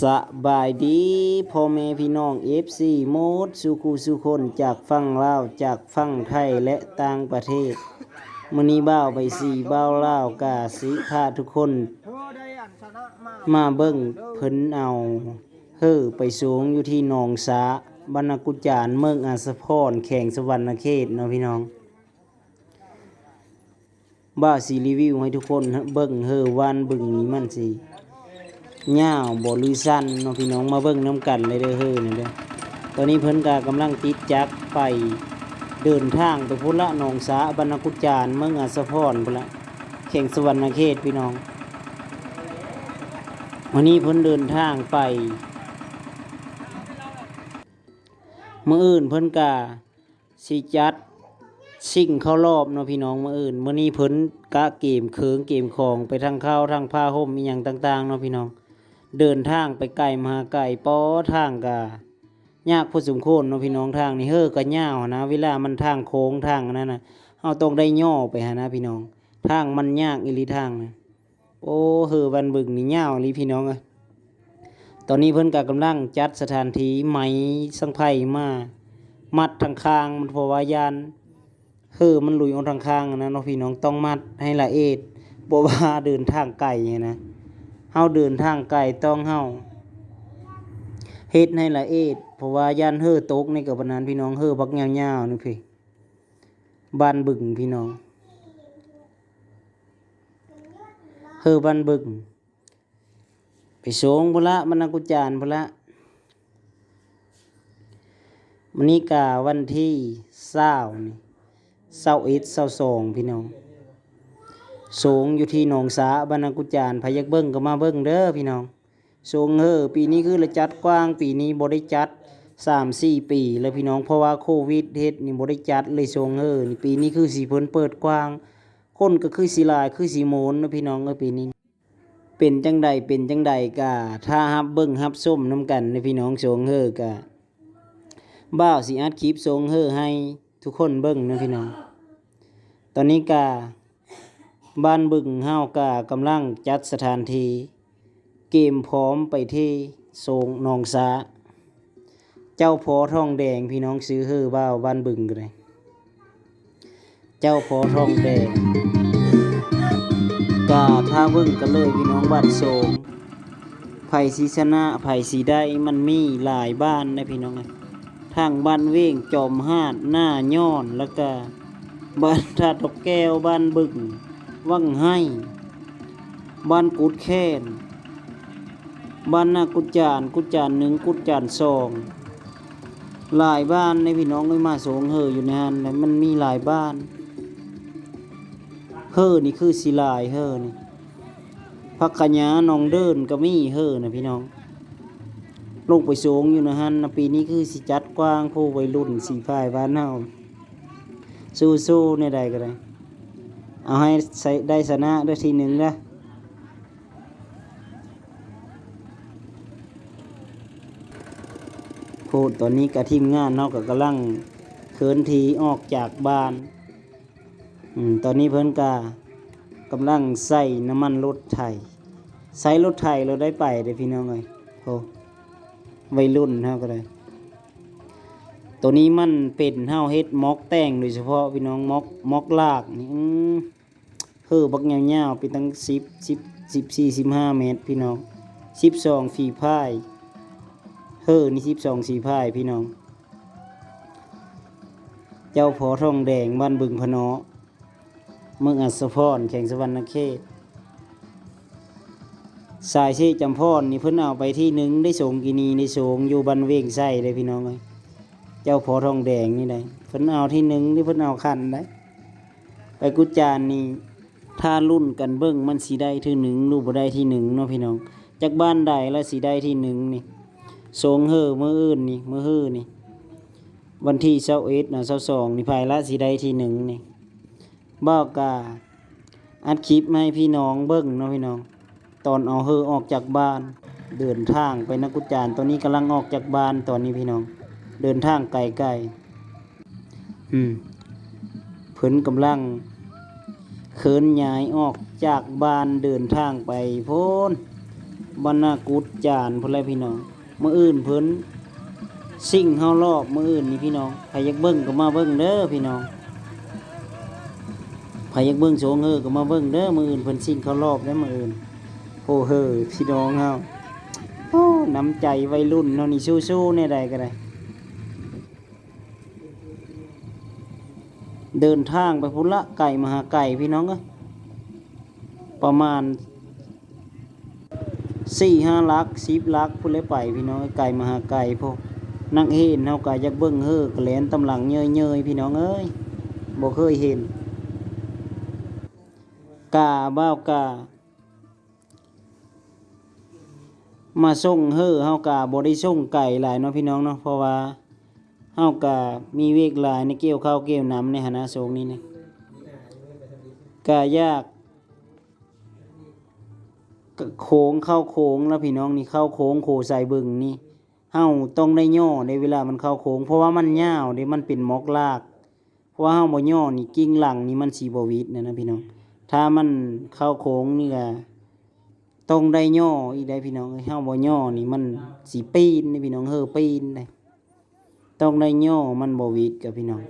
ສະບາຍດີພໍ່ແມ່ພີ່ນ້ອງ ເອັຟຊີ ໝົດສູ່ຄູ່ສູ່ຄົນ ຈາກຝັ່ງລາວ ຈາກຝັ່ງໄທ ແລະ ຕ່າງປະເທດ. ມື້ນີ້ບ່າວໄພສີ ບ່າວລາວ ກະຊິພາທຸກຄົນມາເບິ່ງເພິ່ນເອົາເຮີໄປໂຊງຢູ່ທີ່ໜອງສາ ບ້ານນາກຸຈານ ເມືອງອາດສະພອນ ແຂວງສະຫວັນນະເຂດເນາະພີ່ນ້ອງ. ບ່າວຊິຣີວິວໃຫ້ທຸກຄົນເບິ່ງເຮີວານບຶງນີ້ ມັນຊິຍາວບໍ່ຫຼືສັ້ນເນາະພີ່ນ້ອງ. ມາເບິ່ງນຳກັນເລີຍເດີເຮີນີ້ເດີ. ຕອນນີ້ເພິ່ນກະກຳລັງຕິດຈັກໄປ ເດີນທາງໄປພຸ້ນລະ ໜອງສາ ບ້ານນາກຸຈານ ເມືອງອາດສະພອນພຸ້ນລະ ແຂວງສະຫວັນນະເຂດພີ່ນ້ອງ. ມື້ນີ້ເພິ່ນເດີນທາງໄປ ມື້ອື່ນເພິ່ນກະ ຊິຈັດຊິງເຂົ້າລອບເນາະພີ່ນ້ອງ ມື້ອື່ນ. ມື້ນີ້ເພິ່ນກະກຽມເຄື່ອງກຽມຂອງໄປທັງເຂົ້າທັງຜ້າຫົ່ມອີ່ຫຍັງຕ່າງໆເນາະພີ່ນ້ອງ. ເດີນທາງໄປໄກມະຫາໄກ ປໍທາງກະຍາກພໍສົມຄວນເນາະພີ່ນ້ອງ. ທາງນີ້ເຮີກະຍາວຫັ້ນນະ ເວລາມັນທາງໂຄ້ງທາງອັນນັ້ນນະ ເຮົາຕ້ອງໄດ້ຍໍໄປຫັ້ນນະພີ່ນ້ອງ. ທາງມັນຍາກອີ່ຫຼີທາງນະ. ໂອ້ ເຮີບ້ານບຶງນີ້ຍາວອີ່ຫຼີພີ່ນ້ອງເອີຍ. ຕອນນີ້ເພິ່ນກະກຳລັງຈັດສະຖານທີ່ ໄມ້ສັງໄພມາມັດທາງຂ້າງ ມັນ ເພາະວ່າຢ້ານເຮີມັນຫຼຸຍອອກທາງຂ້າງຫັ້ນນະເນາະພີ່ນ້ອງ. ຕ້ອງມັດໃຫ້ລະອຽດ ເພາະວ່າເດີນທາງໄກຫັ້ນນະ ເຮົາເດີນທາງໄກ ຕ້ອງເຮົາເຮັດໃຫ້ລະອຽດ ເພາະວ່າຢ້ານເຮີຕົກ. ນີ້ກະປານນັ້ນພີ່ນ້ອງ ເຮີບັກຍາວໆນີ້ພີ່ ບ້ານບຶງພີ່ນ້ອງ. ເຮີບ້ານບຶງ ໄປໂຊງພຸ້ນລະ ບ້ານນາກຸຈານພຸ້ນລະ. ມື້ນີ້ກະວັນທີຊາວນີ້ ຊາວເອັດ ຊາວສອງພີ່ນ້ອງ. ໂຊງຢູ່ທີ່ໜອງສາ ບ້ານນາກຸຈານ. ໃຜຢາກເບິ່ງກະມາເບິ່ງເດີພີ່ນ້ອງ. ໂຊງເຮີປີນີ້ຄືລະຈັດກວ້າງ ປີນີ້ບໍ່ໄດ້ຈັດສາມສີ່ປີແລ້ວພີ່ນ້ອງ ເພາະວ່າໂຄວິດເຮັດນີ້ ບໍ່ໄດ້ຈັດເລີຍໂຊງເຮີນີ້. ປີນີ້ຄືຊິເພິ່ນເປີດກວ້າງ ຄົນກະຄືຊິຫຼາຍ ຄືຊິມ່ວນເນາະພີ່ນ້ອງເອີຍ ປີນີ້. ເປັນຈັ່ງໃດ ເປັນຈັ່ງໃດກະຖ້າຮັບເບິ່ງຮັບຊົມນຳກັນເດີພີ່ນ້ອງ. ໂຊງເຮີກະ ບ່າວຊິອັດຄລິບໂຊງເຮີໃຫ້ທຸກຄົນເບິ່ງເນາະພີ່ນ້ອງ. ຕອນນີ້ກະບ້ານບຶງເຮົາກະກຳລັງຈັດສະຖານທີ່ ກຽມພ້ອມໄປທີ່ໂຊງໜອງສາ. ເຈົ້າພໍ່ທອງແດງພີ່ນ້ອງ ຊື່ເຮີບ່າວ ບ້ານບຶງກະໄດ້ ເຈົ້າພໍ່ທອງແດງ. ກະຖ້າເບິ່ງກັນເລີຍພີ່ນ້ອງ ບ້ານໂຊງ ໃຜຊິຊະນະ ໃຜຊິໄດ້ ມັນມີຫຼາຍບ້ານເດ້ພີ່ນ້ອງເອີຍ. ທັງບ້ານເວງ ຈອມຫາດ ນາຍ້ອນ ແລ້ວກະບ້ານທ່າດອກແກ້ວ ບ້ານບຶງ ວັງໄຮ ບ້ານກຸດແຄນ ບ້ານນາກຸດຈານ ກຸດຈານໜຶ່ງ ກຸດຈານສອງ ຫຼາຍບ້ານເດ້ພີ່ນ້ອງເອີຍ. ມາໂຊງເຮີຢູ່ໃນຫັ້ນແຫຼະ ມັນມີຫຼາຍບ້ານ. ເຮີນີ້ຄືຊິຫຼາຍ ເຮີນີ້ ຜັກຂະຫຍາ ໜອງເດີນກະມີເຮີນະພີ່ນ້ອງ. ລົງໄປໂຊງຢູ່ໃນຫັ້ນນະ ປີນີ້ຄືຊິຈັດກວ້າງ ຜູ້ໄວລຸ້ນສີພາຍບ້ານເຮົາ ສູ້ໆ ແນວໃດກະໄດ້ ເອົາໃຫ້ໄດ້ຊະນະເດີ ທີໜຶ່ງເດີ. ໂພດ ຕອນນີ້ກະທີມງານເຮົາກະກຳລັງເຄື່ອນທີ່ອອກຈາກບ້ານ. ອືມ ຕອນນີ້ເພິ່ນກະກຳລັງໃສ່ນ້ຳມັນລົດໄຖ ໃສ່ລົດໄຖແລ້ວໄດ້ໄປເດ້ພີ່ນ້ອງເອີຍ. ໂອ້ ໄວລຸ້ນເຮົາກະໄດ້ ໂຕນີ້ມັນເປັນເຮົາເຮັດໝອກແຕ່ງໂດຍສະເພາະພີ່ນ້ອງ ໝອກ ໝອກລາກນີ້ ອືມ ເຮີບັກຍາວໆ ເປັນຕັ້ງສິບ ສິບ ສິບສີ່ ສິບຫ້າແມັດພີ່ນ້ອງ ສິບສອງຝີພາຍ ເຮີນີ້ສິບສອງສີພາຍພີ່ນ້ອງ. ເຈົ້າພໍ່ທອງແດງ ບ້ານບຶງພະເນາະ ເມືອງອັດສະພອນ ແຂວງສະຫວັນນະເຂດ. ສາຍເຊຈຳພອນນີ້ເພິ່ນເອົາໄປທີໜຶ່ງ ໄດ້ໂຊງກີ່ນີ້ ໄດ້ໂຊງຢູ່ບ້ານເວງໄຊເດ້ພີ່ນ້ອງເອີຍ. ເຈົ້າພໍ່ທອງແດງນີ້ໄດ໋ ເພິ່ນເອົາທີໜຶ່ງ ຫຼື ເພິ່ນເອົາຂັ້ນໄດ໋. ໄປກຸດຈານນີ້ ຖ້າລຸ້ນກັນເບິ່ງ ມັນຊິໄດ້ທີໜຶ່ງ ຫຼື ບໍ່ໄດ້ທີໜຶ່ງເນາະພີ່ນ້ອງ. ຈັກບ້ານໃດລະຊິໄດ້ທີໜຶ່ງນີ້ ໂຊງເຮີມື້ອື່ນນີ້ ມື້ຮືນີ້ ວັນທີຊາວເອັດນະ ຊາວສອງນີ້ ໃຜລະຊິໄດ້ທີໜຶ່ງນີ້. ບ່າວກະອັດຄລິບມາໃຫ້ພີ່ນ້ອງເບິ່ງເນາະພີ່ນ້ອງ ຕອນເອົາເຮີອອກຈາກບ້ານ ເດີນທາງໄປນາກຸດຈານ. ຕອນນີ້ກຳລັງອອກຈາກບ້ານຕອນນີ້ພີ່ນ້ອງ ເດີນທາງໄກໆ ອືມ ເພິ່ນກຳລັງເຄື່ອນຍ້າຍອອກຈາກບ້ານ ເດີນທາງໄປພຸ້ນ ບັນນາກຸດຈານພຸ້ນແຫຼະພີ່ນ້ອງ. ມື້ອື່ນເພິ່ນຊິງເຮົາລອບ ມື້ອື່ນນີ້ພີ່ນ້ອງ. ໃຜຢາກເບິ່ງກໍມາເບິ່ງເດີພີ່ນ້ອງ. ໃຜຢາກເບິ່ງໂຊງເຮີກໍມາເບິ່ງເດີ. ມື້ອື່ນເພິ່ນຊິງເຂົ້າລອບເດີມື້ອື່ນ. ໂອ້ເຮີ ພີ່ນ້ອງເຮົາ. ໂອ້ ນ້ຳໃຈໄວລຸ້ນເຮົານີ້ ສູ້ໆແນວໃດກໍໄດ້. ເດີນທາງໄປພຸ້ນລະ ໄກມະຫາໄກພີ່ນ້ອງເອີຍ. ປະມານ ສີ່ຫ້າຫຼັກ ສິບຫຼັກພຸ້ນແຫຼະໄປພີ່ນ້ອງເອີຍ. ໄກມະຫາໄກພຸ້ນ. ນັກເຮນເຮົາກະຢາກເບິ່ງເຮີກະແລ່ນຕາມຫຼັງເຍີ້ຍໆ ພີ່ນ້ອງເອີຍ. ບໍ່ເຄີຍເຫັນ. ກະບ່າວກະມາສົ່ງເຮີ ເຮົາກະບໍ່ໄດ້ສົ່ງໄກຫຼາຍເນາະພີ່ນ້ອງເນາະ. ເພາະວ່າເຮົາກະມີວຽກຫຼາຍໃນ ກ່ຽວເຂົ້າກ່ຽວນຳໃນຫັ້ນນະ ຊ່ວງນີ້ນະ. ກະຢາກ ໂຂງເຂົ້າໂຂງລະພີ່ນ້ອງນີ້ ເຂົ້າໂຂງໂຂງສາຍບຶງນີ້ ເຮົາຕ້ອງໄດ້ຍໍ້ເດ້ ເວລາມັນເຂົ້າໂຂງ ເພາະວ່າມັນຍາວເດ້ ມັນເປັນໝອກລາກ. ເພາະວ່າເຮົາບໍ່ຍໍ້ນີ້ ກິ່ງຫຼັງນີ້ມັນຊິບໍ່ຫວິດນະ ນະພີ່ນ້ອງ. ຖ້າມັນເຂົ້າໂຂງນີ້ກະຕ້ອງໄດ້ຍໍ້ອີກໄດ໋ພີ່ນ້ອງເອີຍ. ເຮົາບໍ່ຍໍ້ນີ້ມັນຊິປີນເດ້ພີ່ນ້ອງ ເຮີປີນເດ້. ຕ້ອງໄດ້ຍໍ້ ມັນບໍ່ຫວິດກະພີ່ນ້ອງ.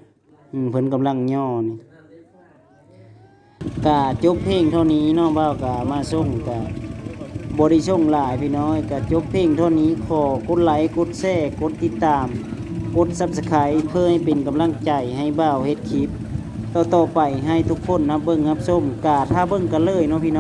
ອືມ ເພິ່ນກຳລັງຍໍ້ນີ້. ກະຈົບພຽງເທົ່ານີ້ເນາະ ບ່າວກະມາສົ່ງ ກະບໍ່ໄດ້ສົ່ງຫຼາຍພີ່ນ້ອງ. ກະຈົບພຽງເທົ່ານີ້ ຂໍກົດໄລ ກົດແຊ ກົດຕິດຕາມ ກົດ Subscribe ເພື່ອໃຫ້ເປັນກຳລັງໃຈໃຫ້ບ່າວເຮັດຄລິບຕໍ່ໆໄປ ໃຫ້ທຸກຄົນຮັບເບິ່ງຮັບຊົມ. ກະຖ້າເບິ່ງກັນເລີຍເນາະພີ່ນ້ອງ.